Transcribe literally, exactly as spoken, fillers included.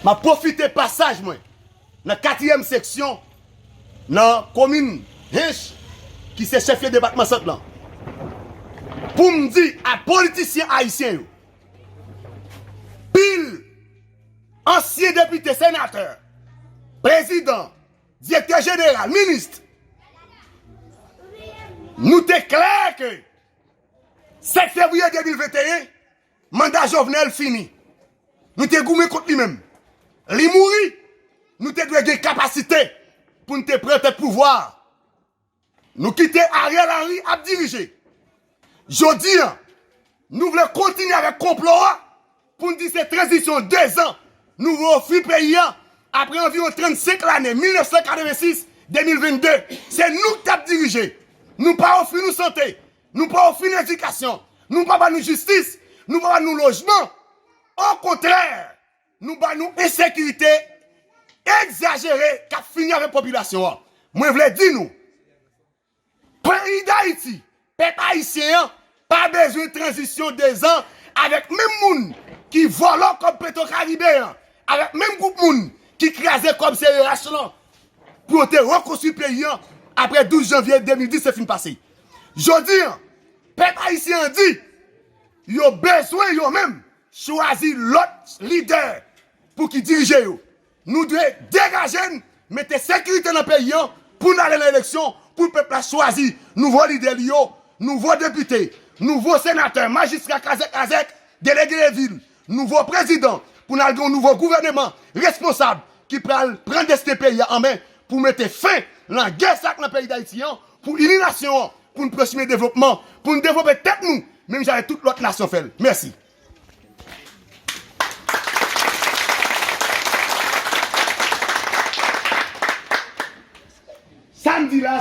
M ap pwofite pasaj mwen nan katriyèm seksyon, nan komin Hench, ki se chèfye depatman Sant lan, pou m di a politisyen ayisyen yo, pil ansyen depite, senatè, prezidan, direktè jeneral, minis, nou te klè ke sèt fevriye de mil venteyen, manda Jovenel fini. Nou te goumen kont li menm. Li mouri, nou te dwe gen kapasite pou n te pran tèt pouvwa a. Nou kite Ariel Henry ap dirije. Jodi a, nou vle kontinye avèk konplo a pou n di se tranzisyon dezan nou vle ofri peyi a apre anviwon trannsenk lane, mil nèf san katrevensis, de mil vennde. Se nou k t ap dirije. Nou pa ofri nou sante, nou pa ofri nou edikasyon, nou pa ba nou jistis, nou pa ba nou lojman. Okontrè, nou ba nou ensekirite egzajere k ap fini avèk popilasyon an. Mwen vle di nou, peyi Dayiti, pèp ayisyen an pa bezwen tranzisyon dezan avèk menm moun ki vòlò kòb Petwokaribe an, avèk menm gwoup moun ki kraze kòb C E H lan pou yo te rekonstwi peyi an apre douz janvye de mil dis te fin pase. Jodi an, pèp ayisyen an di yo bezwen yo menm chwazi lòt lidè pou ki dirije yo. Nou dwe degaje n, mete sekirite nan peyi an pou n ale nan eleksyon, pou pèp la chwazi nouvo lidè li yo, nouvo depite, nouvo senatè, majistra, kazèk kazèk, delege de vil, nouvo prezidan, pou n al gen yon nouvo gouvèneman responsab ki pral pran desten peyi a an men pou mete fen nan gè sa k nan peyi Dayiti an, pou ini nasyon an, pou n pran chimen devlopman, pou n devlope tèt nou, menm jan avèk tout lòt nasyon fè l. Mèsi. Sa m di la,